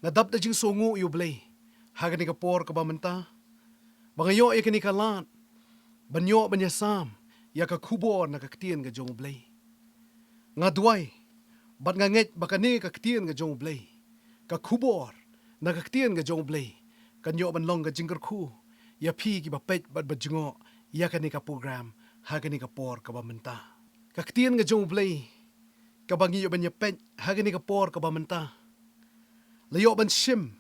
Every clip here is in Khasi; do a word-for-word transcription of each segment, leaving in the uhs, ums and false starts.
Nga dap da jingsngewnguh ïa u Blei ha kane ka por kaba mynta, ba nga ïoh ïa kane ka lad ban ïoh ban ïasam ïa ka khubor na ka ktien ka jong u Blei. Nga duwai bad nga ngeit ba kane ka ktien ka jong u Blei, ka khubor na ka ktien ka jong u Blei, kan ïoh ban long ka jingkyrkhu ïa phi kiba peit bad ba jngoh ïa kane ka program ha kane ka por kaba mynta. Ka ktien ka jong u Blei kaba ngi ïoh ban ïapeit ha kane ka por kaba mynta la ïoh ban shim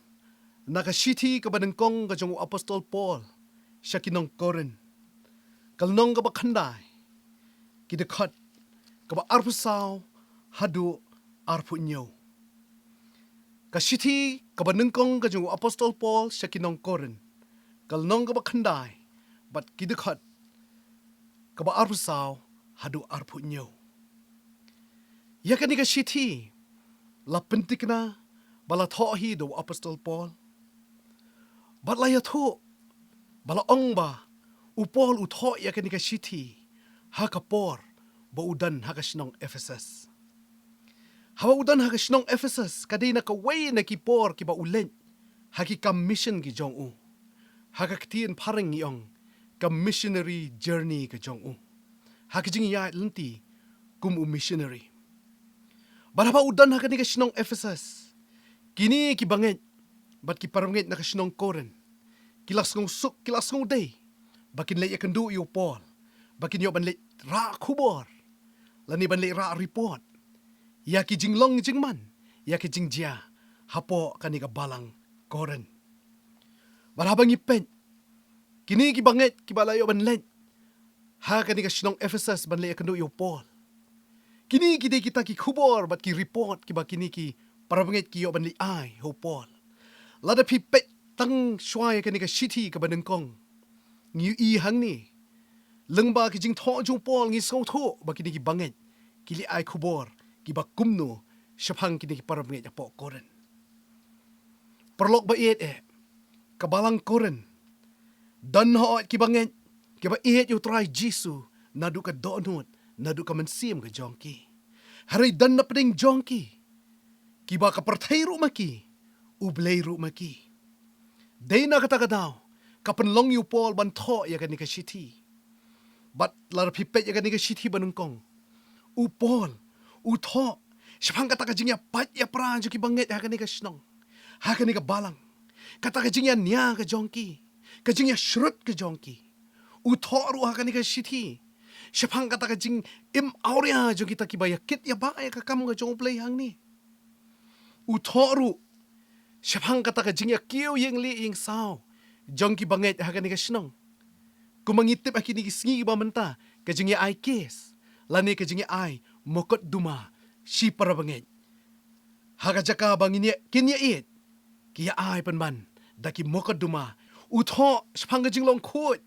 na ka shithi kaba nyngkong ka jong u apostol Paul sha ki nong Korinth, ka lynnong kaba khyndai, ki dkhot kaba arphew saw haduh arphew hynñiew. Ka shithi kaba nyngkong ka jong u apostol Paul sha ki nong Korinth, ka lynnong kaba khyndai bad ki dkhot kaba arphew saw haduh arphew hynñiew. Ïa kane ka shithi la pynthikna ba la thoh hi da u apostol Paul. Bad la ïathuh ba la ong ba u Paul u thoh ïa kane ka shithi ha ka por ba u don ha ka shnong Ephesus. Haba u don ha ka shnong Ephesus ka dei na kawei na ki por kiba u leit ha ki kam mission ki jong u. Ha ka ktien phareng ngi ong ka missionary journey ka jong u, ha ka jingïaid lynti kum u missionary. Bad haba u don ha kane ka shnong Ephesus, kine ki bangeit bad ki parabangeit na ka shnong Korinth ki la sngewsuk, ki la sngewdei ba kin leit ïakynduh ïa u Paul, ba kin ïoh ban leit rah khubor lane ban leit rah report ïa ki jinglong jingman, ïa ki jingjia hapoh kane ka balang Korinth. Bad haba ngi peit kine ki bangeit kiba la ïoh ban leit ha kane ka shnong Ephesus ban leit ïakynduh ïa u Paul, kine ki dei kita ki khubor bad ki report kiba kine ki parabangeit ki ïoh ban leit ai ha u Paul. Lada phi peit tang shuwa ïa kane ka shithi kaba nyngkong, ngi ïohi hangne, lyngba ki jingthoh jong u Paul ngi sngewthuh ba kine ki bangeit ki leit ai khubor kiba kumno shaphang kine ki parabangeit hapoh Korinth. Paralok ba ïeit eh, ka balang Korinth don hooid ki bangeit kiba ïeit ïa u Trai Jisu naduh ka dohnud, naduh ka mynsiem ka jong ki. Hynrei don na pdeng jong ki kiba ka pyrthei ruh ma ki, u Blei ruh ma ki. Dei na kata ka daw ka pynlong ïa u Paul ban thoh ïa kane ka shithi. Bad lada phi peit ïa kane ka shithi ba nyngkong, u Paul u thoh shaphang kata ka jingïapait ïapra jong ki bangeit ha kane ka shnong, ha kane ka balang, kata ka jingïania ka jong ki, ka jingïashrut ka jong ki. U thoh ruh ha kane ka shithi shaphang kata ka jingim awria jong kita kiba ïakit ïabah ïa ka kam ka jong u Blei hangne. U thoh ruh shaphang kata ka jingïakiew ïeng lieh ïeng saw jong ki bangeit ha kane ka shnong. Kumba ngi tip ha kine ki sngi kiba mynta, ka jingïa-ai case lane ka jingïa-ai mokotduma shi parabangeit. Ha ka jaka ba ngin ïa, kin ïa ïeit, ki ïa-ai pynban da ki mokotduma. U thoh shaphang ka jinglong khuid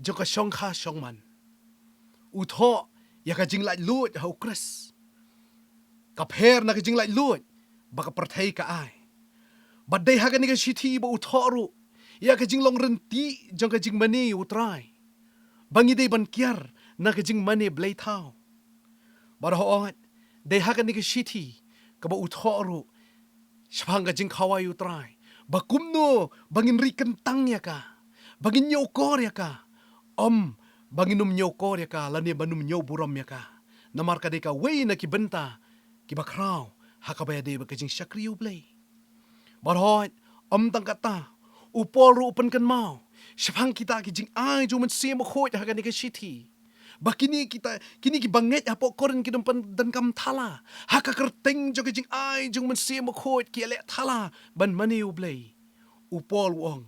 jong ka shongkha shongman. U thoh ïa ka jinglaitluid ha u Khrist, ka pher na ka jinglaitluid ba ka pyrthei ka ai. Bad dei ha kane ka shithi ba u thoh ruh ïa ka jinglong rynti jong ka jingmane ïa u Trai, ba ngi dei ban kiar na ka jingmane blei thaw. Bad hooid, dei ha kane ka shithi kaba u thoh ruh shaphang ka jingkhawai ïa u Trai, ba kumno ba ngin ri kyntang ïa ka, ba ngin ñiewkor ïa ka, ym ba ngin ym ñiewkor ïa ka lane ban ym ñiewburom ïa ka. Namar ka dei kawei na ki bynta kiba khraw ha kaba ïadei bad ka jingshakri ïa u Blei. Bad hooid, ym tang kata, u Paul ruh u pynkynmaw shaphang kita ki jingai jong u Mynsiem Bakhuid ha kane ka shithi, ba kine kita, kine ki bangeit hapoh Korinth kin ym pyndonkam thala ha ka kyrteng jong ka jingai jong u Mynsiem Bakhuid, ki ïaleh thala ban mane ïa u Blei. U Paul u ong,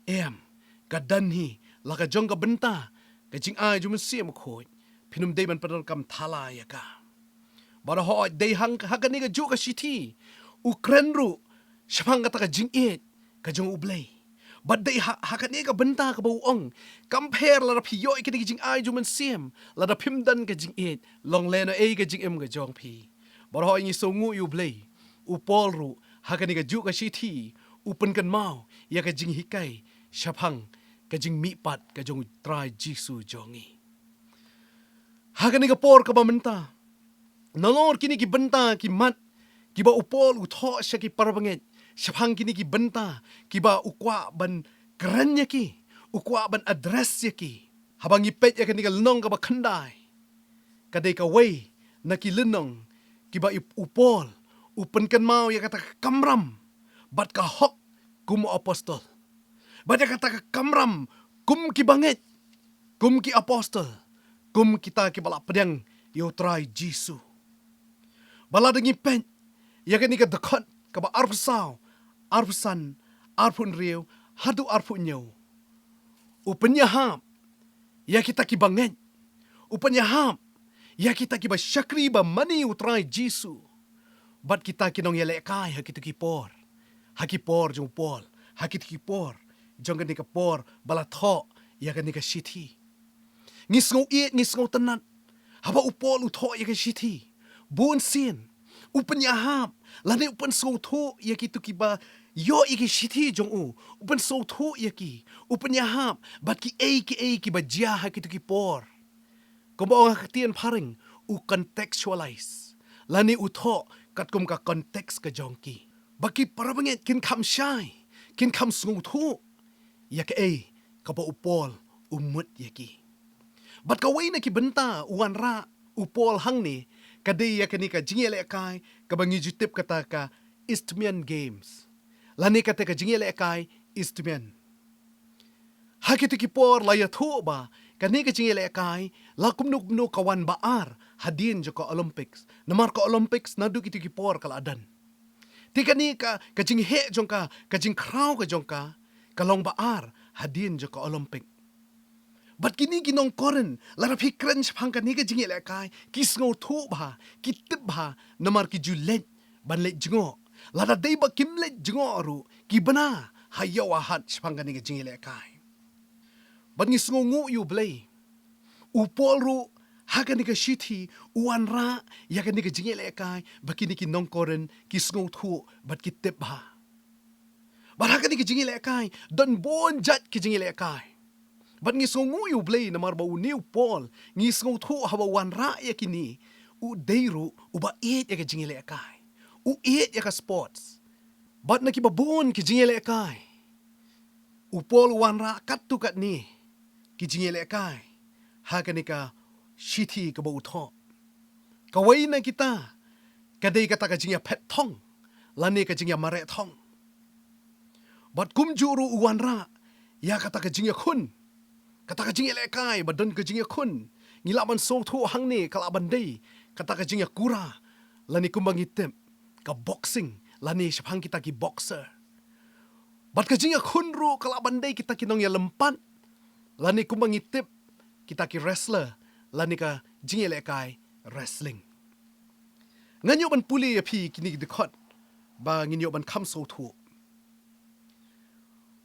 em, ka don hi la ka jong ka bynta ka jingai jong u Mynsiem Bakhuid, phin ym dei ban pyndonkam thala ïa ka. Bad hooid, dei hang ha kane kajuh ka shithi u kren ruh shaphang kata ka jingïeit ka jong u Blei. Bad dei ha, ha kane ka bynta kaba u ong, kam pher lada phi ïoh ïa kine ki jingai jong u Mynsiem, lada phim don ka jingïeit, long lehnohei ka jingim ka jong phi. Bad hooid, ngi sngewnguh ïa u Blei, u Paul ruh ha kane kajuh ka shithi u pynkynmaw ïa ka jinghikai shaphang ka jingmihpat ka jong u Trai Jisu jong ngi. Ha kane ka por kaba mynta, nalor kine ki bynta ki mat kiba u Paul u thoh sha ki parabangeit, shaphang kine ki bynta kiba u kwah ban kren ïa ki, u kwah ban address ïa ki. Haba ngi peit ïa kane ka lynnong kaba khyndai, ka dei kawei na ki lynnong kiba i- u Paul u pynkynmaw ïa kata ka kamram bad ka hok kum u apostol, bad ïa kata ka kamram kum kiba ngeit, kum ki apostol, kum kita kiba la pdiang ïa u Trai Jisu. Ba lada ngi peit ïa kane ka dkhot kaba arphew saw, arphew san, arphew hynriew haduh arphew hynñiew, u pynïahap ïa kita kiba ngeit, u pynïahap ïa kita kiba shakri ba mane u Trai Jisu, bad kita ki nongïalehkai ha kito ki por, ha ki por jong u Paul, ha kito ki por jong kane ka por ba la thoh ïa kane ka shithi. Ngi sngew ïeit, ngi sngewtynnat haba u Paul u thoh ïa ka shithi. Bun sien u pynïahap lane u pynsngewthuh ïa kito kiba ïoh ïa ka shithi jong u, u pynsngewthuh ïa ki, u pynïahap bad kiei kiei kiba jia ha kito ki por. Kumba ong ha ka ktien phareng, u contextualize lane u thoh katkum ka context ka jong ki, ba ki parabangeit kin kham shai, kin kham sngewthuh ïa kaei kaba u Paul u mut ïa ki. Bad kawei na ki bynta u wanrah u Paul hangne ka dei ïa kane ka jingïalehkai kaba ngi ju tip kata ka Isthmian Games, lane kata ka jingïalehkai Isthmian. Ha kito ki por la ïathuh ba kane ka jingïalehkai la kumno kumno ka wan ba ar hadien jong ka Olympics, namar ka Olympics naduh kito ki por ka la don. Te kane ka, ka jingheh jong ka, ka jingkhraw ka jong ka, ka long ba ar hadien jong ka Olympic. Bad kine ki nong Korinth, lada phi kren shaphang kane ka jingïalehkai, ki sngewthuh bha, ki tip bha, namar ki ju leit ban leit jngoh. Lada dei ba kim leit jngoh ruh, ki bna ha ïew ha hat shaphang kane ka jingïalehkai. Bad ngi sngewnguh ïa U Blei, u Paul ruh ha kane ka shithi u wanrah ïa kane ka jingïalehkai ba kine ki nong Korinth ki sngewthuh bad ki tip bha. Bad ha kane ka jingïalehkai don bun jait ki jingïalehkai. Bad ngi sngewnguh ïa U Blei namar ba une u Paul ngi sngewthuh haba u wanrah ïa kine, u dei ruh uba ïeit ïa ka jingïalehkai, u ïeit ïa ka sports. Bad na kiba bun ki jingïalehkai u Paul u wanrah katto katne ki jingïalehkai ha kane ka shithi kaba u thoh. Kawei na kita ka dei kata ka jingïaphet thong lane ka jingïamareh thong. Bad kumjuh ruh u wanrah ïa kata ka jingïakhun, kata ka jingïalehkai ba don ka jingïakhun. Ngi lah ban sngewthuh hangne ka lah ban dei kata ka jingïakura lane kumba ngi tip ka boxing lane shaphang kita ki boxer. Bad ka jingïakhun ruh ka lah ban dei kita ki nongïalympat lane kumba ngi tip kita ki wrestler lane ka jingïalehkai wrestling. Ngan ïoh ban pule ïa phi kine ki dkhot ba ngin ïoh ban kham sngewthuh.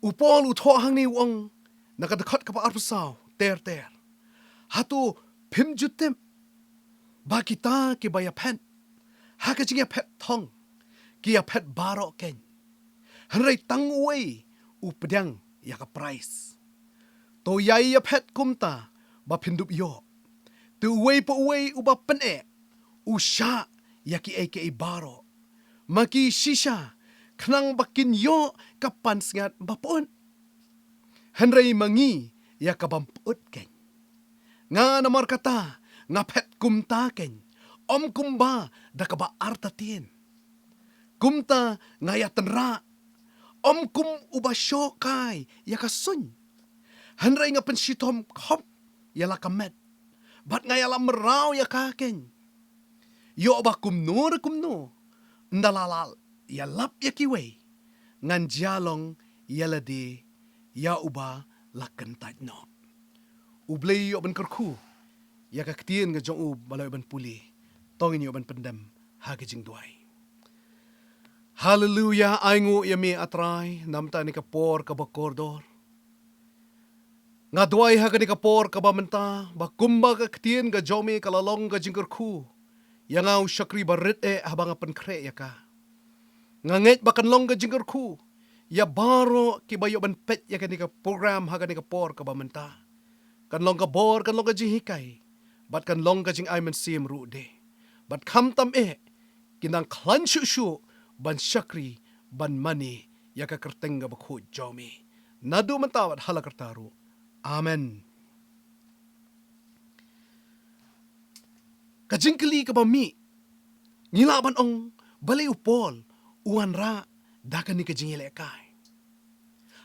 U Paul u thoh hangne u ong na ka dkhot kaba arphew saw ter ter, hato phim ju tip ba kita kiba ïaphet ha ka jingïaphet thong ki ïaphet baroh keiñ, hynrei tang uwei u pdiang ïa ka prize? To ïai ïaphet kumta ba phin dup ïoh. Te uwei pa uwei uba pyneh u shah ïa kiei kiei baroh, ma ki shisha, khnang ba kin ïoh ka pansngiat baput. Hynrei ma ngi ïa ka bym put keiñ. Nga namar kata nga phet kumta keiñ, ym kumba da kaba artatien. Kumta nga ïatynrah, ym kum uba shoh kai ïa ka suiñ, hynrei nga pynshitom khop ïa la ka met, bad nga ïalam mraw ïa ka keiñ. Ïoh ba kumno re kumno, ynda la lah ïalap ïa kiwei, ngan jia long ïa lade ïa uba la kyntait noh. U Blei ïoh ban kyrkhu ïa ka ktien ka jong u ba la ïoh ban pule. To ngin ïoh ban pyndem ha ka jingduwai. Haleluya, ainguh ïa me A Trai namar kane ka por kaba kordor. Nga duwai ha kane ka por kaba mynta ba kumba ka ktien ka jong me ka la long ka jingkyrkhu ïa nga u shakri barit eh haba nga pynkhreh ïa ka. Nga ngeit ba kan long ka jingkyrkhu ïa baroh kiba ïoh ban peit ïa kane ka program ha kane ka por kaba mynta. Kan long ka bor, kan long ka jinghikai, bad kan long ka jingai mynsiem ruh de. Bad khamtam eh kin nang khlaiñ shuh shuh ban shakri ban mane ïa ka kyrteng kaba khuid jong me. Naduh mynta bad ha la karta ruh. Amen. Ka jingkylli kaba mih, ngi lah ban ong, balei u Paul u wanrah da kane ka jingïalehkai?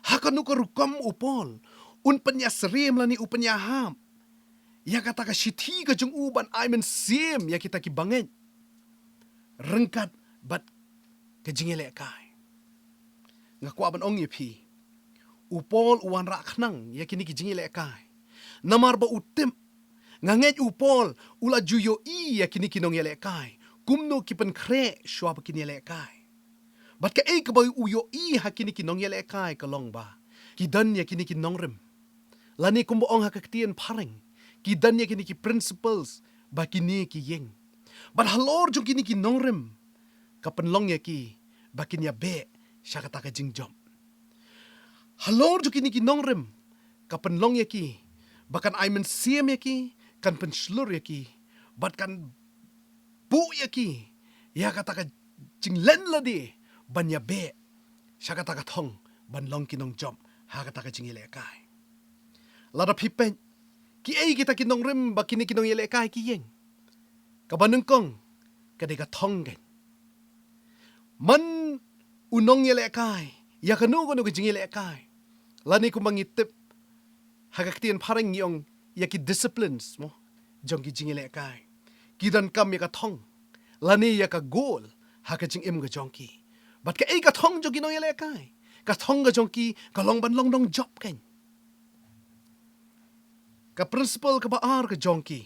Ha kano ka rukom u Paul un pynïasyriem lane u pynïahap ïa kata ka shithi ka jong u ban ai mynsiem ïa kita ki bangeit ryngkat bad ka jingïalehkai? Nga kwah ban ong ïa phi, u Paul u wanrah khnang ïa kine ki jingïalehkai namar ba u tip, nga ngeit u Paul u la ju ïohi ïa kine ki nongïalehkai kumno ki pynkhreh shuwa ba kin ïalehkai. Bad kaei kaba u ïohi ha kine ki nongïalehkai ka long ba ki don ïa kine ki nongrim, lane kumba ong ha ka ktien phareng, ki don ïa kine ki principles ba kine ki ïeng. Bad halor jong kine ki nongrim ka pynlong ïa ki ba kin ïabeh sha kata ka jingjop. Halor jong kine ki nongrim ka pynlong ïa ki ba kan ai mynsiem ïa ki, kan pynshlur ïa ki, bad kan buh ïa ki ïa kata ka jinglen lade ban ïabeh sha kata ka thong ban long ki nongjop ha kata ka jingïalehkai. Lada phi peit, kiei kita ki nongrim ba kine ki nongïalehkai ki ïeng? Kaba nyngkong ka dei ka thong keiñ. Man u nongïalehkai ïa kano kano ka jingïalehkai, lane kumba ngi tip ha ka ktien phareng ngi ong ïa ki disciplines mo jong ki jingïalehkai, ki donkam ïa ka thong lane ïa ka goal ha ka jingim ka jong ki. Bad kaei ka thong jong ki nongïalehkai? Ka thong ka jong ki ka long ban long nongjop keiñ. Ka principle kaba ar ka jong ki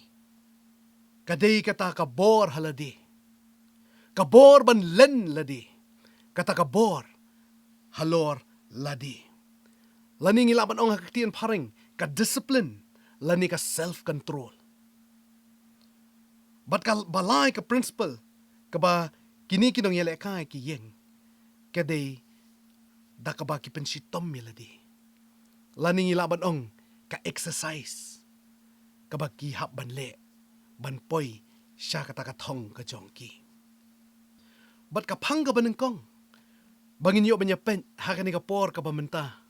ka dei kata ka bor ha lade, ka bor ban len lade, kata ka bor halor lade, lane ngi lah ban ong ha ka ktien phareng ka discipline lane ka self control. Bad kaba lai ka principle kaba kine ki nongïalehkai ki ïeng ka dei da kaba ki pynshitom ïa lade, lane ngi lah ban ong ka exercise kaba ki hap ban leh ban poi sha kata ka thong ka jong ki. Bad ka phang kaba nyngkong ba ngin ïoh ban ïapeit ha kane ka por kaba mynta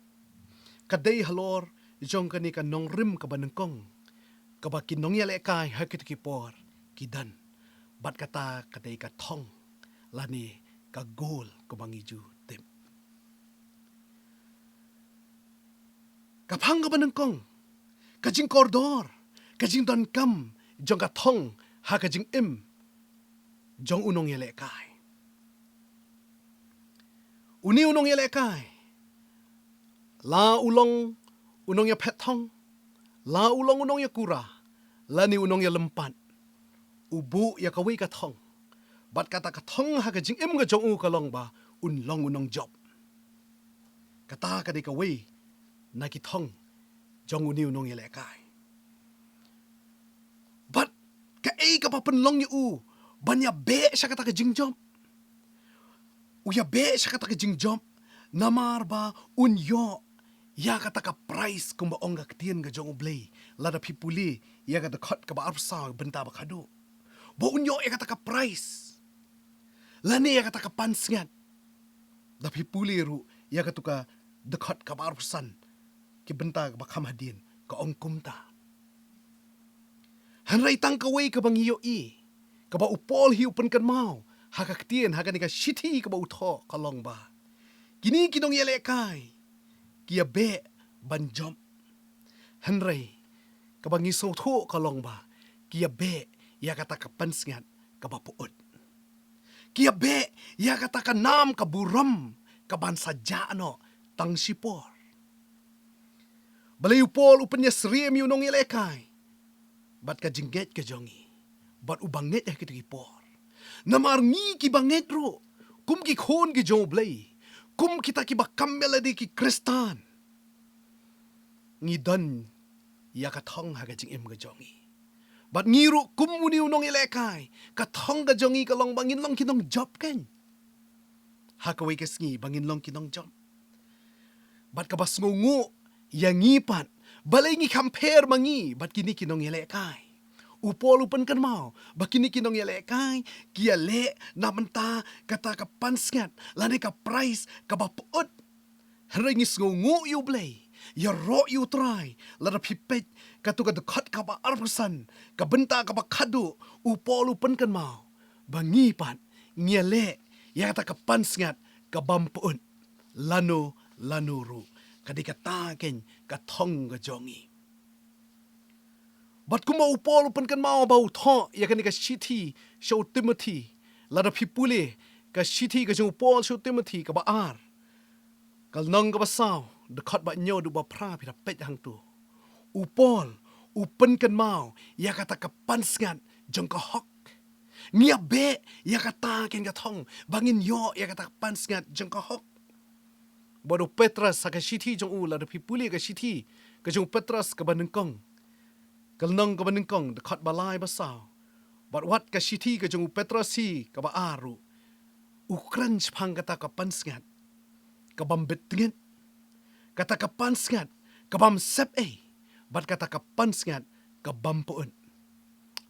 ka dei halor jong kane ka nongrim kaba nyngkong kaba ki nongïalehkai ha kito ki por ki don. Bad kata ka dei ka thong lane ka goal kaba ngi ju tip. Ka phang kaba nyngkong, ka jingkordor, ka jingdonkam jong ka thong ha ka jingim jong u nongïalehkai. Une u nongïalehkai, la u long u nongïaphet thong, la u long u nongïakura, lane u nongïalympat, u buh ïa kawei ka thong. Bad kata ka thong ha ka jingim ka jong u ka long ba un long u nongjop. Kata ka dei kawei na ki thong jong une u nongïalehkai. Bad kaei kaba pynlong ïa u ban ïabeh sha kata ka jingjop? U ïabeh sha kata ka jingjop namar ba un ïoh ïa kata ka prize, kumba ong ka ktien ka jong U Blei lada phi pule ïa ka Dkhot kaba arphew saw bynta ba khadduh, ba un ïoh ïa kata ka prize lane ïa kata ka pansngiat. Da phi pule ruh ïa kato ka Dkhot kaba arphew san ki bynta kaba kham hadien ka ong kumta. Hynrei tang kawei kaba ngi ïohi kaba u Paul hi u pynkynmaw ha ka ktien ha kane ka shithi kaba u thoh ka long ba kine ki nongïalehkai ki ïabeh ban jop. Hynrei kaba ngi sngewthuh ka long ba ki ïabeh ïa kata ka pansngiat kaba pyut. Ki ïabeh ïa kata ka nam ka burom kaban sa jah noh tang shipor. Balei u Paul u pynïasyriem ïa u nongïalehkai? Bad ka jingngeit ka jong ngi bad u bangeit ha kito ki por. Namar ngi ki bangeit ruh kum ki khun ki jong U Blei, kum kita kiba kam ïa lade ki Khristan, ngi don ïa ka thong ha ka jingim ka jong ngi. Bad ngi ruh kum une u nongïalehkai, ka thong ka jong ngi ka long ba ngin long ki nongjop keiñ. Ha kawei ka sngi ba ngin long ki nongjop. Bad kaba sngewnguh ïa ngi pat, balei ngi kham pher ma ngi bad kine ki nongïalehkai? U Paul u pynkynmaw ba kine ki nongïalehkai ki ïaleh na bynta kata ka pansngiat lane ka prize kaba pyut. Hynrei ngi sngewnguh ïa U Blei, ïaroh ïa U Trai. Lada phi peit katto ka dkhot kaba arphew san, ka bynta kaba khatduh, u Paul u pynkynmaw ba ngi pat ngi ïaleh ïa kata ka pansngiat ka bym pyut lano lano ruh. Ka dei kata keiñ ka thong ka jong ngi. Bad kumba u Paul u pynkynmaw ba u thoh ïa kane ka shithi sha u Timothi, lada phi pule ka shithi ka jong u Paul sha u Timothi kaba ar, ka lynnong kaba saw, dkhot ba hynñiew haduh ba phra, phi da peit hangto. U Paul u pynkynmaw ïa kata ka pansngiat jong ka hok. Ngi ïa beh ïa kata keiñ ka thong ba ngin ïoh ïa kata ka pansngiat jong ka hok. Bad u Petros ha ka shithi jong u, lada phi pule ka shithi ka jong u Petros kaba nyngkong, ka lynnong kaba nyngkong, dkhot ba lai ba saw, bad wat ka shithi ka jong u Petros hi kaba ar ruh, u kren shaphang kata ka pansngiat ka bym bit tngit, kata ka pansngiat ka bym sep ei, bad kata ka pansngiat ka bym pyut.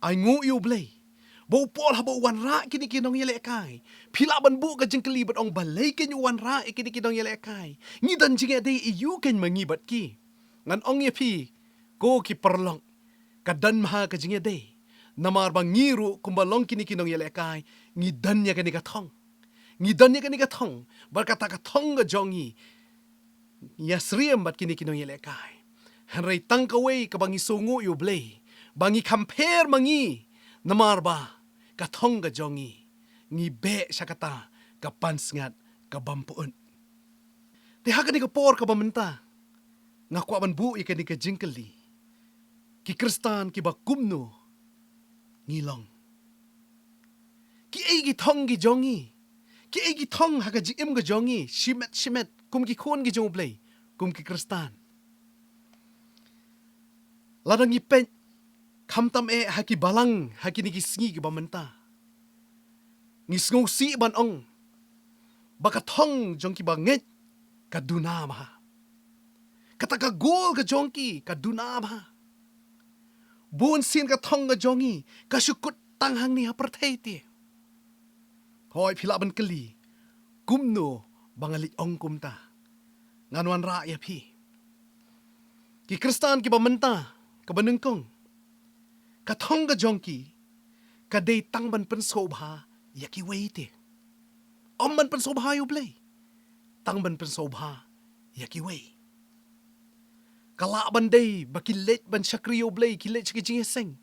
Ai nguh ïa U Blei ba u Paul haba u wanrah kine ki nongïalehkai, phi lah ban buh ka jingkylli bad ong, balei keiñ u wanrah ïa kine ki nongïalehkai? Ngi don jingïadei aïu keiñ ma ngi bad ki? Ngan ong ïa phi, ko ki paralok, ka don bha ka jingïadei. Namar ba ngi ruh kumba long kine ki nongïalehkai, ngi don ïa kane ka thong. Ngi don ïa kane ka thong, bad kata ka thong ka jong ngi, ngi ïasyriem bad kine ki nongïalehkai. Hynrei tang kawei kaba ngi sngewnguh ïa U Blei, ba ngi kham pher ma ngi, namar ba ka thong ka jong ngi, ngi beh sha kata ka pansngiat ka bym pyut. Te ha kane ka por kaba mynta, nga kwah ban buh ïa kane ka jingkylli, ki Khristan kiba kumno ngi long? Kiei ki thong ki jong ngi? Kiei ki thong ha ka jingim ka jong ngi shimet shimet kum ki khun ki jong U Blei, kum ki Khristan? Lada ngi peit, khamtam eh ha ki balang ha kine ki sngi kiba mynta, ngi sngewsih ban ong ba ka thong jong kiba ngeit ka duna bha. Kata ka goal ka jong ki ka duna bha. Bun sien ka thong ka jong ngi ka shu kut tang hangne ha pyrthei te. Hooid, phi lah ban kylli, kumno ba nga leit ong kumta? Ngan wanrah ïa phi. Ki Khristan kiba mynta, kaba nyngkong, ka thong ka jong ki ka dei tang ban pynsngewbha ïa kiwei te. Ym ban pynsngewbha ïa U Blei, tang ban pynsngewbha ïa kiwei. Ka lah ban dei ba ki leit ban shakri ïa U Blei, ki leit sha ka jingïaseng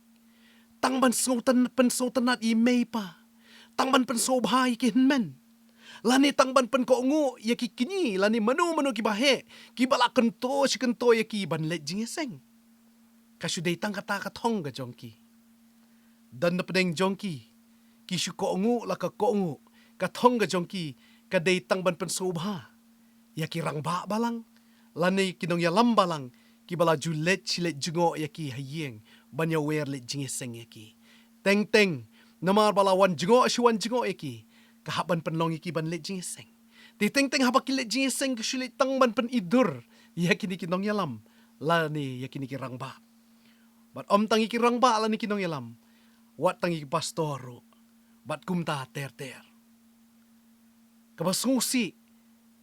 tang ban sngewtyn-, pynsngewtynnat ïa i mei i pa, tang ban pynsngewbha ïa ki hynmen, lane tang ban pynkohnguh ïa ki kñi lane mano mano kiba heh, kiba la kyntu shi kyntu ïa ki ban leit jingïaseng. Ka shu dei tang kata ka thong ka jong ki. Don na pdeng jong ki, ki shu kohnguh la ka kohnguh, ka thong ka jong ki ka dei tang ban pynsngewbha ïa ki rangbah balang lane ki nongïalam balang kiba la ju leit shi leit jngoh ïa ki ha ïing ban ïawer leit jingïaseng ïa ki. Teng teng namar ba la wan jngoh shi wan jngoh ïa ki, ka hap ban pynlong ïa ki ban leit jingïaseng. Te teng teng haba ki leit jingïaseng, ka shu leit tang ban pynidur ïa kine ki nongïalam lane ïa kine ki rangbah. Bad ym tang ïa ki rangbah lane ki nongïalam, wat tang ïa ki pastor ruh, bad kumta ter ter. Kaba sngewsih,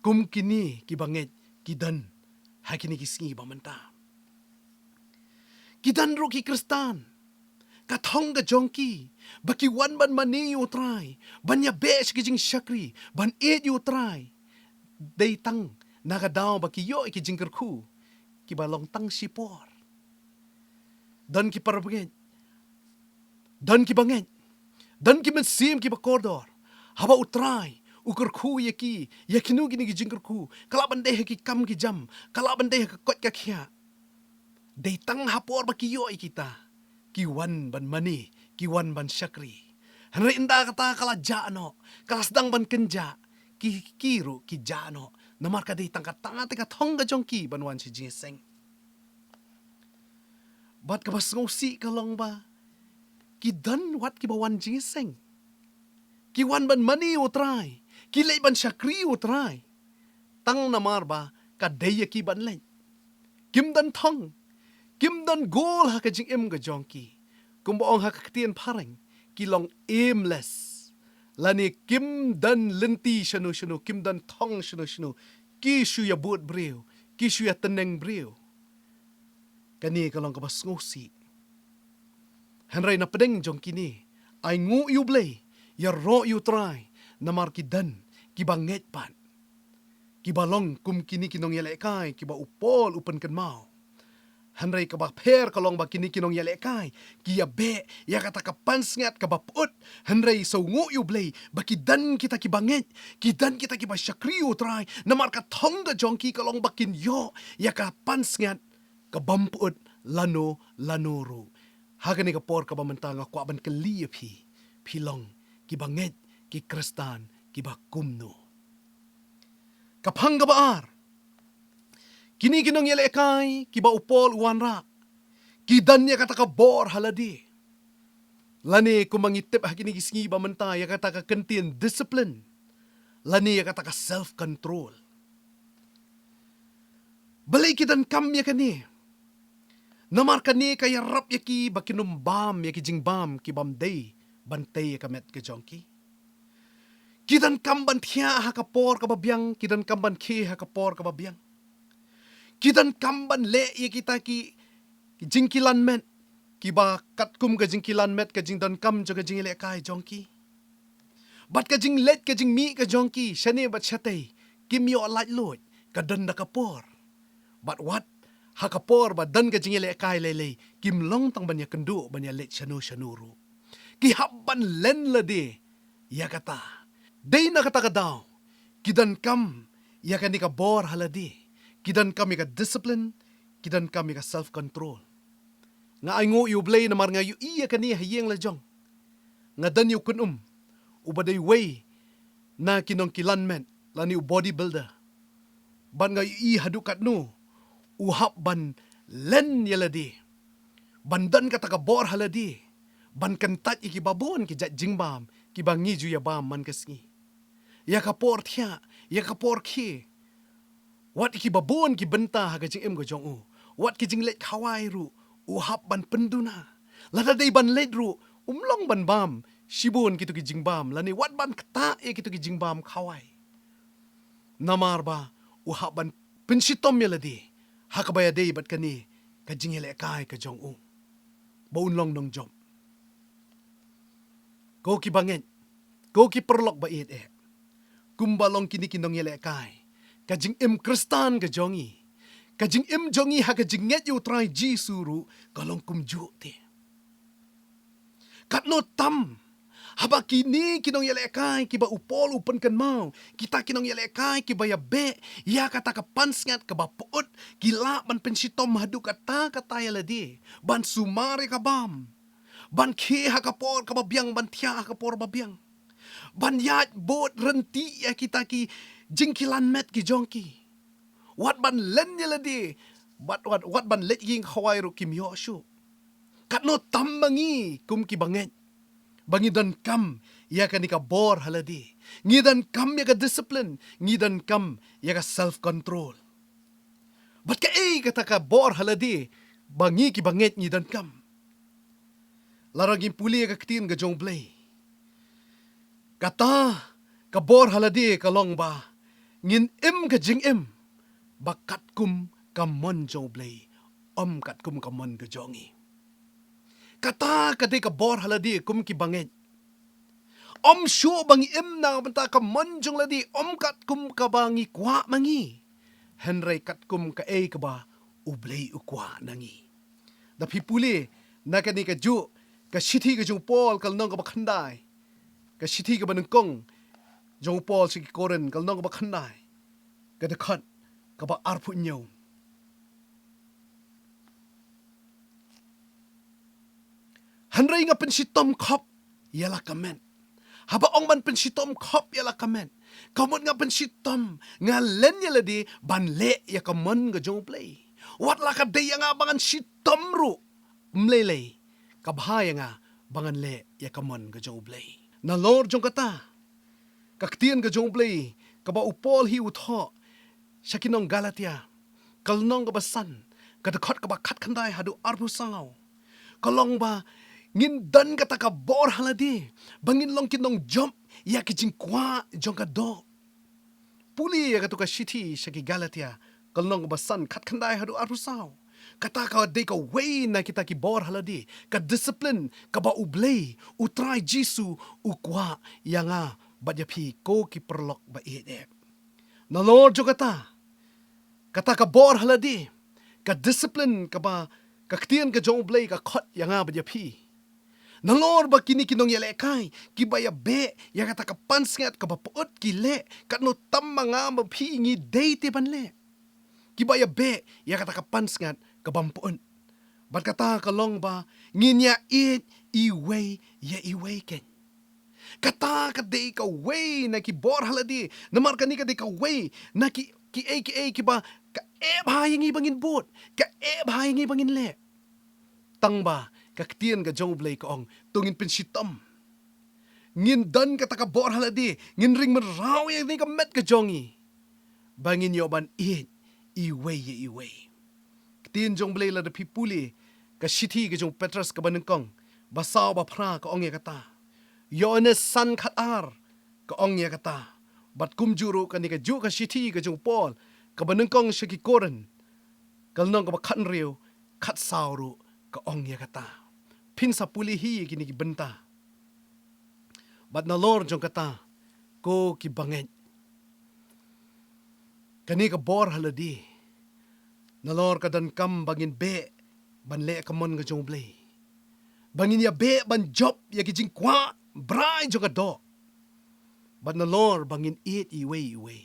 kum kine kiba ngeit ki don ha kine ki sngi ba mynta. Ki don ruh ki Khristan, ka thong ka jong ki ba ki wan ban mane ïa U Trai, ban ïabeh sha ki jingshakri, ban ïeit ïa U Trai, dei tang na ka daw ba ki ïoh ïa ki jingkyrkhu kiba long tang shipor. Don ki parabangeit, don kiba ngeit, don ki mynsiem kiba kordor. Haba U Trai u kyrkhu ïa ki ïa kino kino ki jingkyrkhu, ka lah ban dei ha ki kam ki jam, ka lah ban dei ha ka koit ka khiah, dei tang ha por ba ki ïoh ïa kita, ki wan ban mane, ki wan ban shakri. Hynrei ynda kata ka la jah noh, ka la sdang ban kynjah, ki, ki ruh ki jah noh. Namar ka dei tang kata te ka thong ka jong ki ban wan sha jingïaseng. Bad kaba sngewsih ka long ba ki don wat kiba wan jingïaseng, ki wan ban mane ïa U Trai, ki leit ban shakri ïa U Trai, tang namar ba ka dei ïa ki ban leit. Kim don thong, kim don goal ha ka jingim ka jong ki. kumba ong ha ka ktien phareng, ki long aimless. Lane kim don lynti shano shano, kim don thong shano shano, ki shu ïa bud briew, ki shu ïa tneng briew. Kane ka long kaba sngewsih. Hynrei na pdeng jong kine, ai nguh ïa U Blei, ïaroh ïa U Trai, namar ki don kiba ngeit pat, kiba long kum kine ki nongïalehkai kiba u Paul u pynkynmaw. Hynrei kaba pher ka long ba kine ki nongïalehkai ki ïabeh ïa kata ka pansngiat kaba pyut. Hynrei sngewnguh ïa U Blei ba ki don kita kiba ngeit, ki don kita kiba shakri ïa U Trai, namar ka thong ka jong ki ka long ba kin ïoh ïa ka pansngiat ka bym pyut lano lano ruh. Ha kane ka por kaba mynta nga kwah ban kylli ïa phi, phi long kiba ngeit, ki Khristan kiba kumno? Ka phang kaba ar, kine ki nongïalehkai kiba u Paul u wanrah, ki don ïa kata ka bor ha lade, lane kumba ngi tip ha kine ki sngi ba mynta, ïa kata ka kyntien discipline, lane ïa kata ka self control. Balei ki donkam ïa kane? Namar kane ka ïarap ïa ki ba kin ym bam ïa ki jingbam ki bym dei ban tei ïa ka met ka jong ki. Ki donkam ban thiah ha ka por kaba biang, ki donkam ban khie ha ka por kaba biang. Ki donkam ban leh ïa kita ki, ki jingkilan met kiba katkum ka jingkilan met, ka jingdonkam jong ka jingïalehkai jong ki. Bad ka jingleit ka jingmih ka jong ki shane bad shatei, kim ïoh laitluid, ka don da ka por. Bad wat ha ka por ba don ka jingïalehkai lei lei, kim long tang ban ïakynduh ban ïaleit shano shano ruh. Ki hap ban len lade ïa kata. Dei na kata ka daw, ki donkam ïa kane ka bor ha lade, ki donkam ïa ka discipline, ki donkam ïa ka self control. Nga ai nguh ïa U Blei namar nga ïohi ïa kane ha ïing la jong. Nga don ïa u khun um uba dei uwei na ki nongkilan met lane u bodybuilder. Bad nga ïohi haduh katno u hap ban len ïa lade, ban don kata ka bor ha lade ban kyntait ïa kiba bun ki jait jingbam kiba ngi ju ïa bam man ka sngi. Ïa ka por thiah, ïa ka por khie. Wat ïa kiba bun ki bynta ha ka jingim ka jong u, wat ki jingleit khawai ruh u hap ban pynduna. Lada dei ban leit ruh, um long ban bam shibun kito ki jingbam lane wat ban ktah ïa kito ki jingbam khawai. Namar ba u hap ban pynshitom ïa lade ha kaba ïadei bad kane ka jingïalehkai ka jong u, ba un long nongjop. Ko kiba ngeit, ko ki paralok ba ïeit eh, kumba long kine ki nongïalehkai, ka jingim Khristan ka jong ngi, ka jingim jong ngi ha ka jingngeit ïa U Trai Jisu ruh ka long kumjuh te. Katno tam haba kine ki nongïalehkai kiba u Paul u pynkynmaw, kita ki nongïalehkai kiba ïabeh ïa kata ka pansngiat kaba pyut, ki lah ban pynshitom haduh katta katta ïa lade, ban sumar ïa ka bam, ban khie ha ka por kaba biang, ban thiah ha ka por ba biang, ban ïaid bud rynti ïa kita ki jingkilan met ki jong ki. Wat ban len ïa lade, wat, wat, wat ban leit ïing khawai ruh kim ïoh shuh. Katno tam ma ngi kum kiba ngeit ba ngi donkam ïa kane ka bor ha lade, ngi donkam ïa ka discipline, ngi donkam ïa ka self control. Bad kaei kata ka bor ha lade ba ngi kiba ngeit ngi donkam? Lada ngin pule ïa ka ktien ka jong U Blei, kata ka bor ha lade ka long ba ngin im ka jingim ba katkum ka mon jong U Blei, ym katkum ka mon ka jong ngi. Kata ka dei ka bor ha lade kum kiba ngeit. Ym shuh ba ngi im na ka bynta ka mon jong lade, ym katkum kaba ngi kwah ma ngi, hynrei katkum kaei kaba U Blei u kwah na ngi. Da phi pule na kane kajuh ka shithi ka jong u Paul, ka lynnong kaba khyndai, ka shithi kaba nyngkong jong u Paul sha ki Korinth, ka lynnong kaba khyndai, ka dkhot kaba arphew hynñiew. Hynrei nga pynshitom khop ïa la ka met. Haba ong ban pynshitom khop ïa la ka met, ka mut nga pynshitom, nga len ïa lade ban leh ïa ka mon ka jong U Blei. Wat la ka dei ïa nga ba ngan shitom ruh, ym lei lei, ka bha ïa nga ba ngan leh ïa ka mon ka jong U Blei. Nalor jong kata, ka ktien ka jong U Blei kaba u Paul hi u thoh sha ki nong Galatia, ka lynnong kaba san, ka dkhot kaba khatkhyndai haduh arphew saw, ka long ba Ngin don kata ka bor ha lade ba ngin long ki nongjop ïa ki jingkwah jong ka doh. Pule ïa kato ka shithi sha ki Galatia, ka lynnong ba san, khatkhyndai haduh arphew saw. Kata ka dei kawei na kita ki bor ha lade, ka discipline kaba U Blei, U Trai Jisu, u kwah ïa nga bad ïa phi ko ki paralok ba ïeit. Nalor jong kata, kata ka bor ha lade, ka discipline kaba ka ktien ka jong U Blei ka khot ïa nga bad ïa phi. Nalor ba kine ki nongïalehkai kiba ïabeh ïa kata ka pansngiat kaba pyut ki leh, katno tam ma nga ma phi ngi dei te ban leh. Kiba ïabeh ïa kata ka pansngiat kaba ym pyut. Bad kata ka long ba ngin ïa ïeit iwei ïa iwei kein. Kata ka dei kawei na ki bor ha lade, namar kane ka dei kawei na ki, kiei kiei kiba ka eh bha ïa ngi ba ngin bud, ka eh bha ïa ngi ba ngin leh. Tang ba ka ktien ka jong U Blei ka ong, to ngin pynshitom. Ngin don kata ka bor ha lade, ngin ring mraw ïa kane ka met ka jong ngi ba ngin ïoh ban ïeit iwei ïa iwei. Ktien jong U Blei lada phi pule ka shithi ka jong u Petros kaba nyngkong, ba saw ba phra, ka ong ïa kata. Ïoannis san khat ar ka ong ïa kata. Bad kumjuh ruh kane kajuh ka shithi ka jong u Paul kaba nyngkong sha ki Korinth, ka lynnong kaba khathynriew, khatsaw ruh ka ong ïa kata. Phin sa pule hi ïa kine ki bynta. Bad nalor jong kata, ko ki bangeit, kane ka bor ha lade, nalor ka donkam ba ngin beh ban leh ka mon ka jong U Blei, ba ngin ïabeh ban jop ïa ki jingkwah brai jong ka doh. Bad nalor ba ngin ïeit iwei iwei.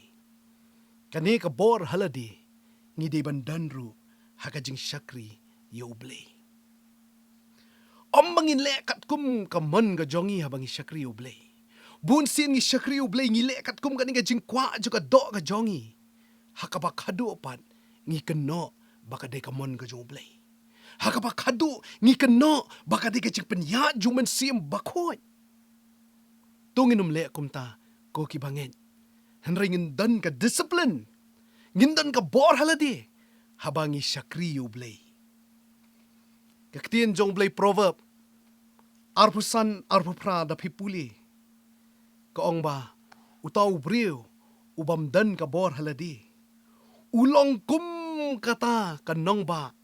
Kane ka bor ha lade ngi dei ban don ruh ha ka jingshakri ïa U Blei. Ym ba ngin leh katkum ka mon ka jong ngi haba ngi shakri U Blei. Bun sien ngi shakri U Blei, ngi leh katkum kane ka jingkwah jong ka doh ka jong ngi. Ha kaba khadduh pat ngi kynnoh ba ka dei ka mon ka jong U Blei. Ha kaba khadduh ngi kynnoh ba ka dei ka jingpynïaid jong U Mynsiem Bakhuid. To ngin ym leh kumta, ko ki bangeit. Hynrei ngin don ka discipline, ngin don ka bor ha lade haba ngi shakri ïa U Blei. Ka ktien jong U Blei, Proverb arphew san arphew phra, da phi pule, ka ong ba uta u briew u bym don ka bor ha lade u long kum kata ka nongbah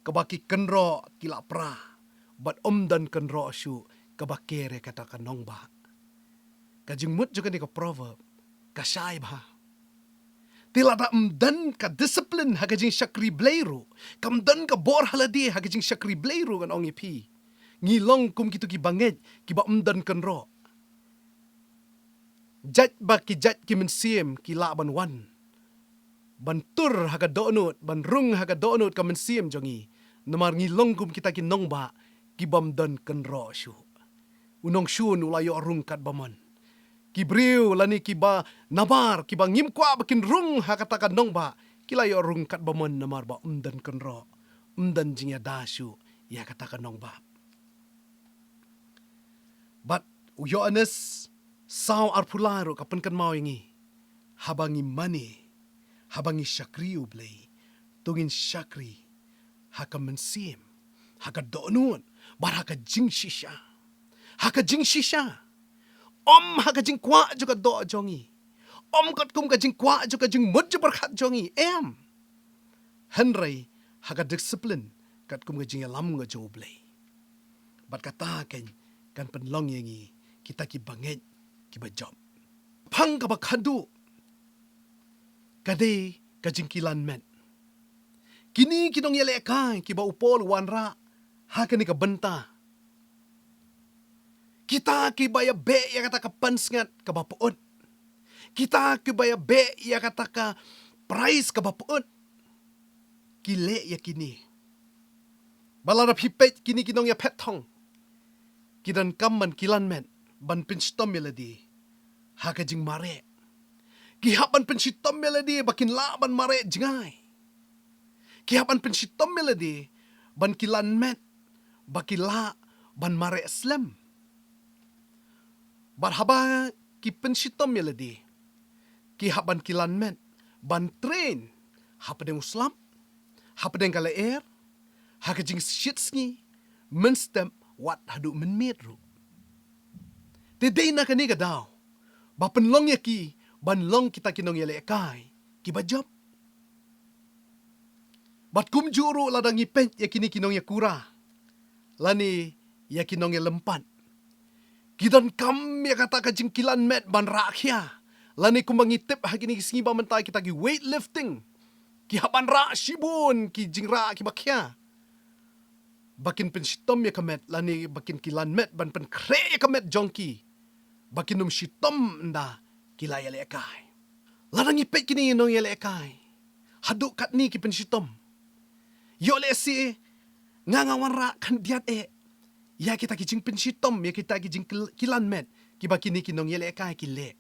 kaba ki kynroh ki la pra, bad ym don kynroh shuh kaba ker ïa kata ka nongbah. Ka jingmut jong kane ka proverb ka shai bha. Te lada ym don ka discipline ha ka jingshakri Blei ruh, kam don ka bor ha lade ha ka jingshakri Blei ruh, ngan ong ïa phi, ngi long kum kito ki bangeit kiba ym don kynroh. Jait ba ki jait ki mynsiem ki lah ban wan ban tur ha ka dohnud, ban rung ha ka dohnud ka mynsiem jong ngi, namar ngi long kum kita ki nongbah ki bym don kynroh shuh. U nongshun u la ïoh rung katba mon. Ki briew lane kiba nabar, kiba ngim kwah ba kin rung ha kata ka nongbah, ki la ïoh rung katba mon namar ba ym don kynroh, ym don jingïada shuh ïa kata ka nongbah. Bad u Ïoannis saw arphew lai ruh ka pynkynmaw ïa ngi, haba ngi mane, haba ngi shakri U Blei, to ngin shakri ha ka mynsiem, ha ka dohnud, bad ha ka jingshisha. Ha ka jingshisha. Ym ha ka jingkwah jong ka doh jong ngi. Ym katkum ka jingkwah jong ka jingmut jingpyrkhat jong ngi. Em. Hynrei ha ka discipline katkum ka jingïalam ka jong U Blei. Bad kata kan, kan pynlong ïa ngi kita ki bangeit kiba jop. Phang kaba khadduh ka dei ka jingkilan met. Kine ki nongïalehkai kiba u Paul u wanrah ha kane ka bynta, kita kiba ïabeh ïa kata ka pansngiat kaba pyut, kita kiba ïabeh ïa kata ka prize kaba pyut, ki leh ïa kine. Ba lada phi peit kine ki nongïaphet thong, ki donkam ban kilan met ban pynshitom ïa lade ha ka jingmareh. Ki hap ban pynshitom ïa lade ba kin lah ban mareh jngai. Ki hap ban pynshitom ïa lade ban kilan met ba ki lah ban mareh slem. Bad haba ki pynshitom ïa lade, ki hap ban kilan met ban train hapdeng u slap, hapdeng ka lyer, ha ka jingshit sngi, mynstep, wat haduh mynmiet ruh. Te dei na kane ka daw ba pynlong ïa ki ban long kita ki nongïalehkai kiba jop. Bad kumjuh ruh lada ngi peit ïa kine ki nongïakura lane ïa ki nongïalympat, ki donkam ïa kata ka jingkilan met ban rah khia, lane kumba ngi tip ha kine ki sngi ba mynta kita ki weightlifting, ki hap ban rah shibun ki jingrah kiba khia ba kin pynshitom ïa ka met, lane ba kin kilan met ban pynkhreh ïa ka met jong ki ba kin ym shitom ynda ki la ïalehkai. Lada ngi peit kine ki nongïalehkai, haduh katne ki pynshitom. Ïoh lehse nga nga wanrah khyndiat eh ïa kita ki jingpynshitom, ïa kita ki jingkilan met kiba kine ki nongïalehkai ki leh.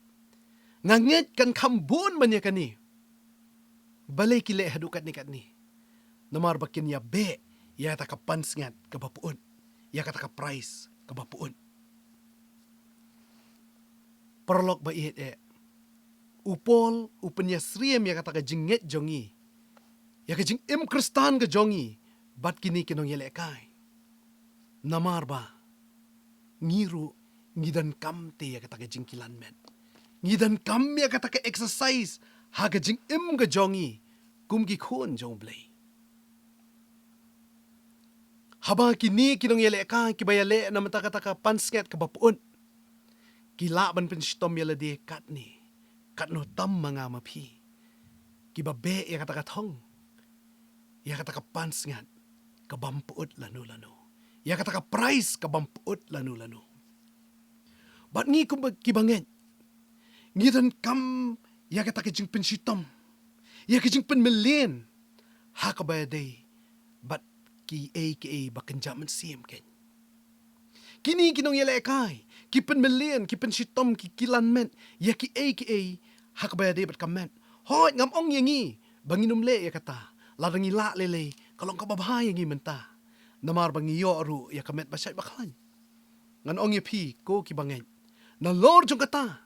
Nga ngeit kan kham bun ban ïa kane. Balei ki leh haduh katne katne? Namar ba kin ïa beh ïa kata ka pansngiat kaba pyut, ïa kata ka prize kaba pyut. Paralok ba ïeit eh, u Paul u pynïasyriem ïa kata ka jingngeit jong ngi, ïa ka jingim Khristan ka jong ngi bad kine ki nongïalehkai. Namar ba ngi ruh ngi donkam te ïa kata ka jingkilan met. Ngi donkam ïa kata ka exercise ha ka jingim ka jong ngi kum ki khun jong U Blei. Haba kine ki nongïalehkai kiba ïaleh na bynta kata ka pansngiat kaba pyut, ki lah ban pynshitom ïa lade katne, katno tam ma nga ma phi kiba beh ïa kata ka thong, ïa kata ka pansngiat kabym pyut lano lano, ïa kata ka prize kabym pyut lano lano. Bad ngi kum kiba ngeit, ngi donkam ïa kata ka jingpynshitom, ïa ka jingpynmlien ha kaba ïadei bad kiei kiei ba kynja mynsiem keiñ. Kine ki nongïalehkai ki pynmlien, ki pynshitom, ki kilan met ïa kiei kiei ha kaba ïadei bad ka met. Hooid, ngam ong ïa ngi ba ngin ym leh ïa kata. Lada ngi lah lei lei, ka long kaba bha ïa ngi mynta, namar ba ngi ïoh ruh ïa ka met ba shait ba khlaiñ. Ngan ong ïa phi ko kiba ngeit, nalor jong kata,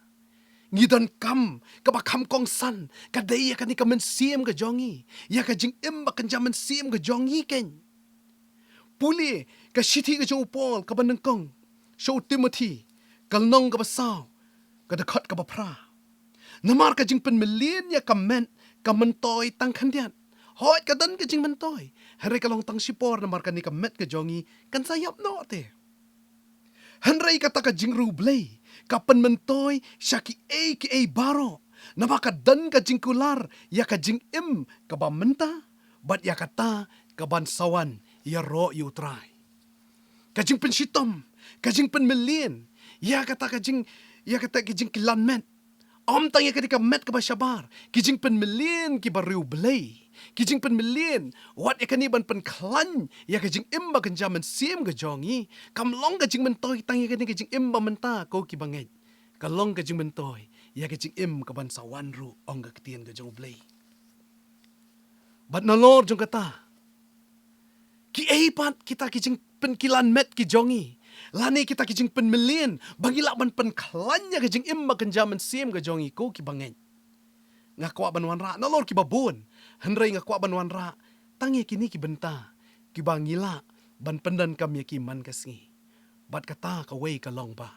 ngi donkam kaba kham kongsan, ka dei ïa kane ka mynsiem ka jong ngi, ïa ka jingim ba kynja mynsiem ka jong ngi keiñ. Pule ka shithi ka jong u Paul kaba nyngkong sha u Timothi, ka lynnong kaba saw, ka dkhot kaba phra. Namar ka jingpynmlien ïa ka met ka myntoi tang khyndiat. Hooid, ka don ka jingmyntoi, hynrei ka long tang shipor, namar kane ka met ka jong ngi kan sa ïap noh te. Hynrei kata ka jingriewblei ka pynmyntoi sha kiei kiei baroh, namar ka don ka jingkular ïa ka jingim kaba mynta bad ïa kata kaban sa wan ïaroh ïa U Trai. Ka jingpynshitom, ka jingpynmlien ïa kata ka jing, ïa kata ka jingkilan met. Ym tang ïa kane ka met kaba shabar, ki jingpynmlien kiba riewblei, ki jingpynmlien wat ïa kane ban pynkhlaiñ ïa ka jingim ba kynja mynsiem ka jong ngi, kam long ka jingmyntoi tang ïa kane ka jingim ba mynta ko kiba ngeit. Ka long ka jingmyntoi ïa ka jingim kaban sa wan ruh, ong ka ktien ka jong U Blei. Bad nalor jong kata, kiei pat kita ki jingpynkilan met ki jong ngi, lane kita ki jingpynmlien ba ngi lah ban pynkhlaiñ ïa ka jingim ba kynja mynsiem ka jong ngi ko kiba ngeit? Nga kwah ban wanrah nalor kiba bun, hynrei nga kwah ban wanrah tang ïa kine ki bynta kiba ngi lah ban pyndonkam ïa ki man ka sngi. Bad kata kawei ka long ba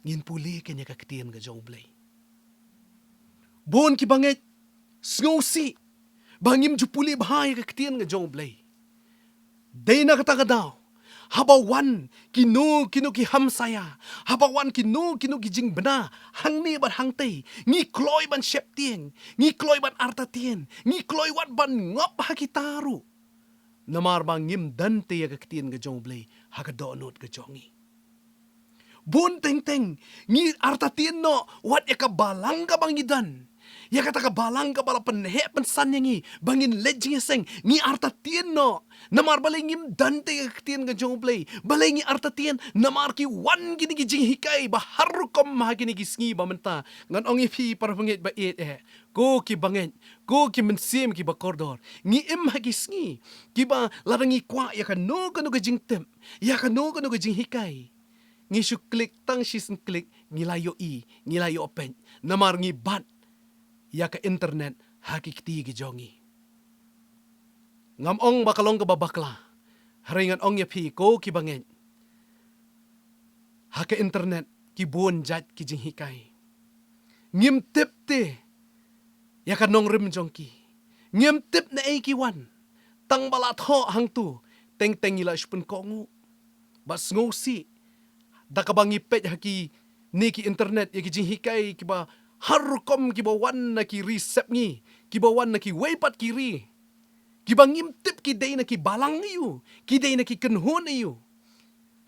ngin pule keiñ ïa ka ktien ka jong U Blei. Bun kiba ngeit sngewsih ba ngim ju pule bha ïa ka ktien ka jong U Blei. Dei na kata ka daw, haba wan kino kino ki hamsaia, haba wan kino kino ki jingbna hangne bad hangtei, ngi kloi ban sheptieng, ngi kloi ban artatien, ngi kloi wat ban ngop ha kita ruh, namar ba ngim don te ïa ka ktien ka jong U Blei ha ka dohnud ka jong ngi. Bun teng teng ngi artatien noh wat ïa ka balang kaba ngi don, ïa kata ka balang kaba la pynheh pynsan ïa ngi ba ngin leit jingïaseng. Ngi artatien noh namar balei ngim don te ïa ka ktien ka jong U Blei. Balei ngi artatien? Namar ki wan kine ki jinghikai ba har rukom ha kine ki sngi ba mynta. Ngan ong ïa phi para bangeit ba ïeit eh, ko kiba ngeit, ko ki mynsiem kiba kordor, ngi im ha ki sngi kiba lada ngi kwah ïa kano kano ka jingtip, ïa kano kano ka jinghikai, ngi shu klik tang shisien klik, ngi la ïohi, ngi la ïoh peit, namar ngi bat ïa ka internet ha ki kti ki jong ngi. Ngam ong ba ka long kaba bakla, hynrei ngan ong ïa phi ko kiba ngeit, ha ka internet ki bun jait ki jinghikai. Ngim tip te ïa ka nongrim jong ki. Ngim tip naei ki wan. Tang ba la thoh hangtu, teng teng ngi la shu pynkohnguh. Bad sngewsih, da kaba ngi peit ha kine ki internet ïa ki jinghikai kiba har rukom, kiba wan na ki ri sepngi, kiba wan na kiwei pat ki ri, kiba ngim tip ki dei na ki balang aïu, ki dei na ki kynhun aïu.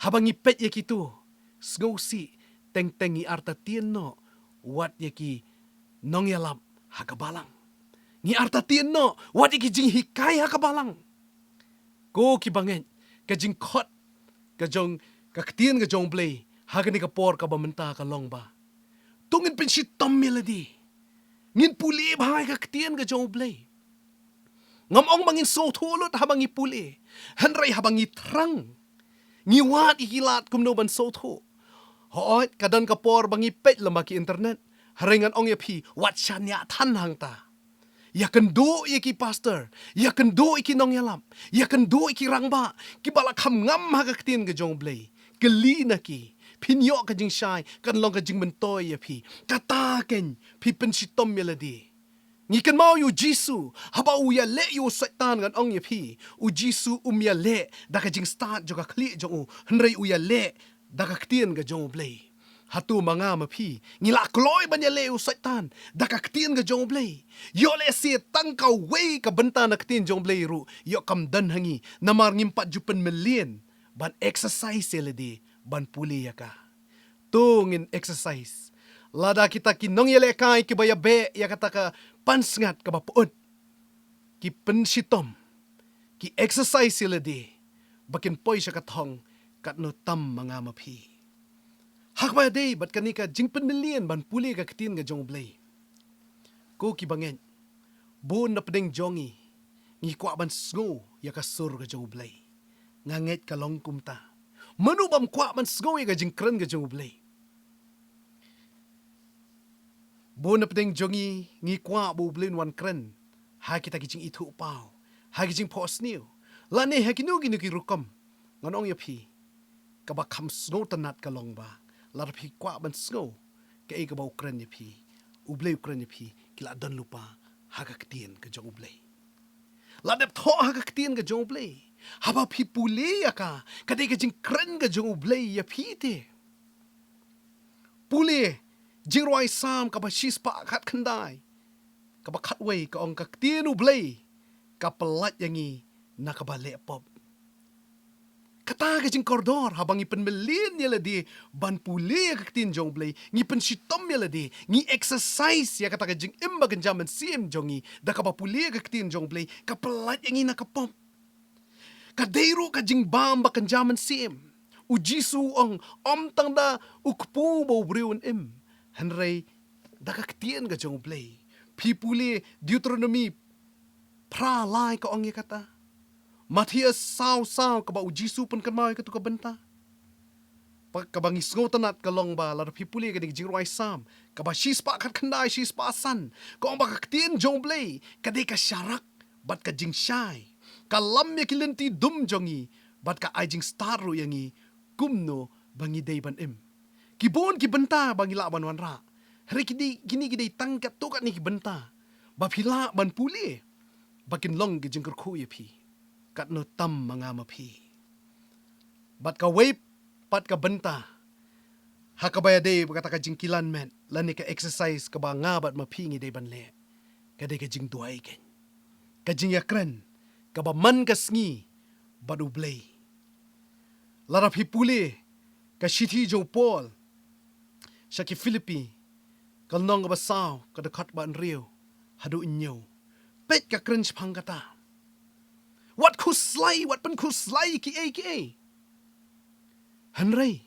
Haba ngi peit ïa kitu, sngewsih, teng teng ngi artatien noh wat ïa ki nongïalap ha ka balang. Ngi artatien noh wat ïa ki jinghikai ha ka balang. Ko ki bangeit, ka jingkhot ka jong ka ktien ka jong U Blei ha kane ka por kaba mynta ka long ba, to ngin pynshitom ïa lade. Ngin pule bha ïa ka ktien ka jong U Blei. Ngam ong ba ngin sngewthuh lut haba ngi pule, hynrei haba ngi thrang, ngi wad ïa ki lad kumno ban sngewthuh. Hooid, ka don ka por ba ngi peit lem ha ki internet. Hynrei ngan ong ïa phi, wat shaniah than hangta. Ïakynduh ïa ki pastor, ïakynduh ïa ki nongïalap, ïakynduh ïa ki rangbah kiba la kham ngam ha ka ktien ka jong U Blei. Kylli na ki, phin ïoh ka jingshai, kan long ka jingmyntoi ïa phi. Kata keiñ, phi pynshitom ïa lade. Ngi kynmaw ïa U Jisu, haba u ïaleh ïa u Soitan, ngan ong ïa phi, U Jisu um ïaleh da ka jingstad jong ka khlieh jong u, hynrei u ïaleh da ka ktien ka jong U Blei. Hato ma nga ma phi ngi la kloi ban ïaleh ïa u Soitan da ka ktien ka jong U Blei? Ïoh lehse tang kawei ka bynta na ka ktien jong U Blei ruh ïoh kam don ha ngi, namar ngim pat ju pynmlien ban exercise ïa lade, ban pule ïa ka. To ngin exercise. Lada kita ki nongïalehkai kiba ïabeh ïa kata ka pansngiat kaba pyut, ki pynshitom, ki exercise ïa lade ba kin poi sha ka thong katno tam ma nga ma phi. Ha kaba ïadei bad kane ka jingpynmlien ban pule ka ktien ka jong U Blei, ko ki bangeit, bun na pdeng jong ngi ngi kwah ban sngew ïa ka sur ka jong U Blei. Nga ngeit ka long kumta. Mano bym kwah ban sngew ïa ka jingkren ka jong U Blei? Bun na pdeng jong ngi ngi kwah ba U Blei un wan kren ha kita ki jingithuhpaw, ha ki jingphohsniew, lane ha kino kino ki rukom. Ngan ong ïa phi, kaba kham sngewtynnat ka long ba lada phi kwah ban sngew kaei kaba u kren ïa phi, U Blei u kren ïa phi, ki la don lypa ha ka ktien ka jong U Blei. La dep thoh ha ka ktien ka jong U Blei. Haba phi pule ïa ka, ka dei ka jingkren ka jong U Blei ïa phi te. Pule Jingrwai Salm kaba shispah khatkhyndai, kaba khatwei, ka ong, ka ktien U Blei ka pyllait ïa ngi na kaba leh pop. Kata ka jingkordor, haba ngi pynmlien ïa lade ban pule ïa ka ktien jong U Blei, ngi pynshitom ïa lade, ngi exercise ïa kata ka jingim ba kynja mynsiem jong ngi da kaba pule ïa ka ktien jong U Blei, ka pyllait ïa ngi na ka pop. Ka dei ruh ka jingbam ba kynja mynsiem. U Jisu u ong, ym tang da u kpu ba u briew un im, hynrei da ka ktien ka jong U Blei. Phi pule Deuteronomy phra lai, ka ong ïa kata. Mathaios saw saw, kaba U Jisu pynkynmaw ïa katu ka bynta. Ba kaba ngi sngewtynnat ka long ba lada phi pule kane ka Jingrwai Salm kaba shispah khatkhyndai, shispah san, ka ong ba ka ktien jong U Blei ka dei ka sharak bad ka jingshai, ka lam ïa ki lynti dum jong ngi bad ka ai jingstad ruh ïa ngi kumno ba ngi dei ban im. Ki bun ki bynta ba ngi lah ban wanrah, hynrei kine, kine ki dei tang katto katne ki bynta ba phi lah ban pule ba kin long ki jingkyrkhu ïa phi, katno tam ma nga ma phi. Bad kawei pat ka bynta, ha kaba ïadei bad kata ka jingkilan met lane ka exercise kaba nga bad ma phi ngi dei ban leh, ka dei ka jingduwai keiñ. Ka jingïakren kaba man ka sngi bad U Blei. Lada phi pule ka shithi jong u Paul sha ki Philippi, ka lynnong kaba saw, ka dkhot ba hynriew haduh hynñiew, peit ka kren shaphang kata. Wat khuslai, wat pynkhuslai kiei kiei, hynrei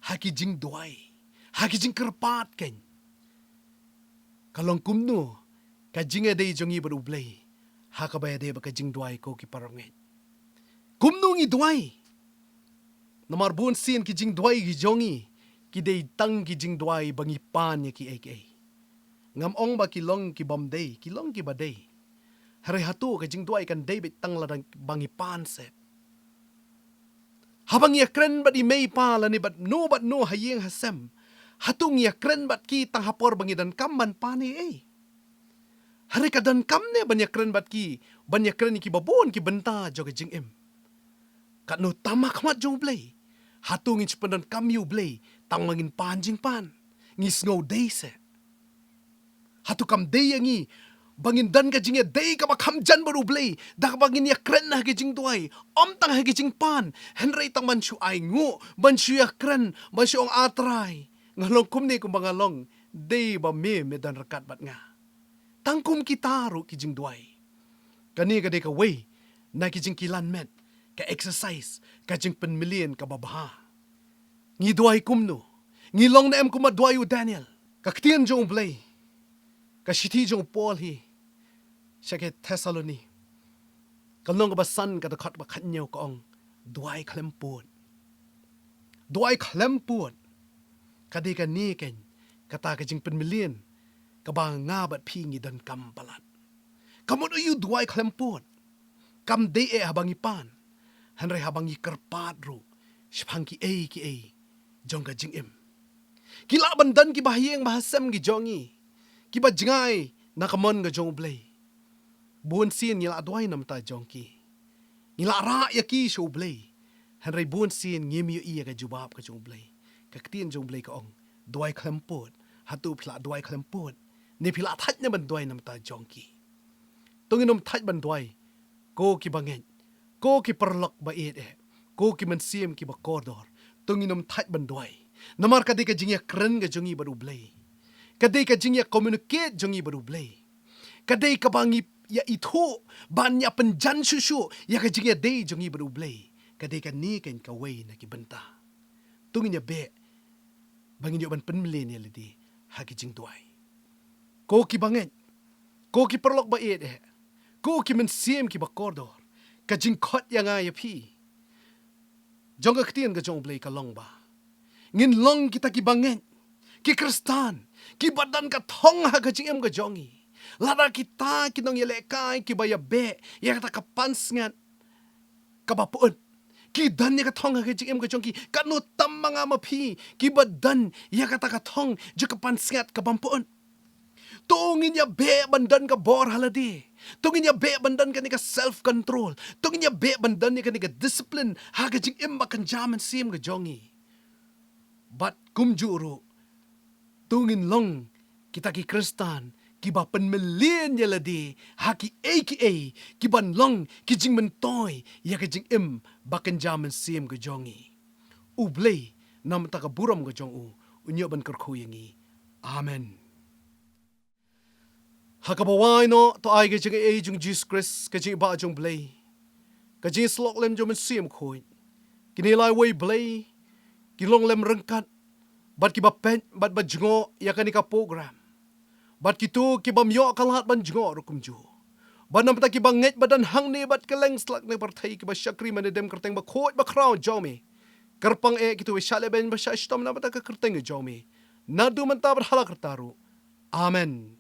ha ki jingduwai, ha ki jingkyrpad keiñ. Ka long kumno ka jingïadei jong ngi bad U Blei ha kaba ïadei bad ka jingduwai, ko ki parabangeit? Kumno ngi duwai? Namar bun sien ki jingduwai ki jong ngi ki dei tang ki jingduwai ba ngi pan ïa kiei kiei. Ngam ong ba ki long ki bym dei, ki long kiba dei. Hynrei hato ka jingduwai kan dei beit tang lada ba ngi pan seh? Haba ngi ïakren bad i mei i pa lane bad no bad no ha ïing ha sem, hato ngi ïakren bad ki tang ha por ba ngi donkam ban pan ei ei? Hynrei ka donkam ne ban ïakren bad ki, ban ïakren ïa ki babun ki bynta jong ka jingim? Katno tam ha khmat jong U Blei, hato ngin sa pyndonkam ïa U Blei tang ba ngin pan jingpan, ngi sngew dei se? Hato kam dei ïa ngi ba ngin don ka jingïadei kaba kham jan bad U Blei da kaba ngin ïakren ha ka jingduwai, ym tang ha ka jingpan, hynrei tang ban shu ainguh, ban shu ïakren, ban shu ong, A Trai, nga long kumne kumba nga long, dei ba me me don ryngkat bad nga. Tang kum kita ruh ki jingduwai. Kane ka dei kawei na ki jingkilan met, ka exercise, ka jingpynmlien kaba bha. Ngi duwai kumno? Ngi long ne em kumba duwai u Daniel? Ka ktien jong U Blei, ka shithi jong u Paul hi sha ki Thessaloni, ka lynnong kaba san, ka dkhot ba khathynñiew ka ong, duwai khlem pud. Duwai khlem pud. Ka dei kane keiñ kata ka jingpynmlien kaba nga bad phi ngi donkam palat. Ka mut aïu duwai khlem pud? Kam dei eh haba ngi pan, hynrei haba ngi kyrpad ruh shaphang kiei kiei jong ka jingim. Ki lah ban don kiba ha ïing ba ha sem ki jong ngi, kiba jngai na ka mon ka jong U Blei. Bun sien ngi la duwai na bynta jong ki, ngi la rah ïa ki sha U Blei, hynrei bun sien ngim ïohi ïa ka jubab ka jong U Blei. Ka ktien jong U Blei ka ong, duwai khlem pud. Hato phi la duwai khlem pud? Ne phi la thait ne ban duwai na bynta jong ki? To ngin ym thait ban duwai, ko kiba ngeit, ko ki paralok ba ïeit eh, ko ki mynsiem kiba kordor. To ngin ym thait ban duwai, namar ka dei ka jingïakren ka jong ngi bad U Blei. Ka dei ka jingïa communicate jong ngi bad U Blei. Ka dei kaba ngi ïa ithuh ban ïa pynjan shuh shuh ïa ka jingïadei jong ngi bad U Blei. Ka dei kane keiñ kawei na ki bynta. To ngin ïa beh ba ngin ïoh ban pynmlien ïa lade ha ki jingduwai. Ko kiba ngeit, ko ki paralok ba ïeit eh, ko ki mynsiem kiba kordor, ka jingkhot ïa nga ïa phi jong ka ktien ka jong U Blei ka long ba ngin long kita kiba ngeit, ki Khristan kiba don ka thong ha ka jingim ka jong ngi. Lada kita ki nongïalehkai kiba ïa beh ïa kata ka pansngiat kaba pyut ki don ïa ka thong ha ka jingim ka jong ki, katno tam ma nga ma phi kiba don ïa kata ka thong jong ka pansngiat kabym pyut? To ngin ïa beh ban don ka bor ha lade. To ngin ïa beh ban don kane ka self control. To ngin ïa beh ban don ïa kane ka discipline ha ka jingim ba kynja mynsiem ka jong ngi. Bad kumjuh ruh, to ngin long kita ki Khristan kiba pynmlien ïa lade ha kiei kiei, kiban long ki jingmyntoi ïa ka jingim ba kynja mynsiem ka jong ngi. U Blei na bynta ka burom ka jong u, un ïoh ban kyrkhu ïa ngi. Amen. Ha kaba wai noh, to ai ka jingaiei jong Jisu Khrist, ka jingïabah jong Blei, ka jingïasyllok lem jong Mynsiem Khuid, kine lai wei Blei ki long lem ryngkat bad kiba peit bad ba jngoh ïa kane ka program, bad kito kibym ïoh ka lad ban jngoh ruh kumjuh, bad na bynta kiba ngeit ba don hangne bad kylleng satlak ne pyrthei kiba shakri mynne dem kyrteng bakhuid bakhraw jong me. Kyrpang eh kito ba shah lehbeiñ ba shah shitom na bynta ka kyrteng jong me, naduh mynta bad hala karta ruh. Amen.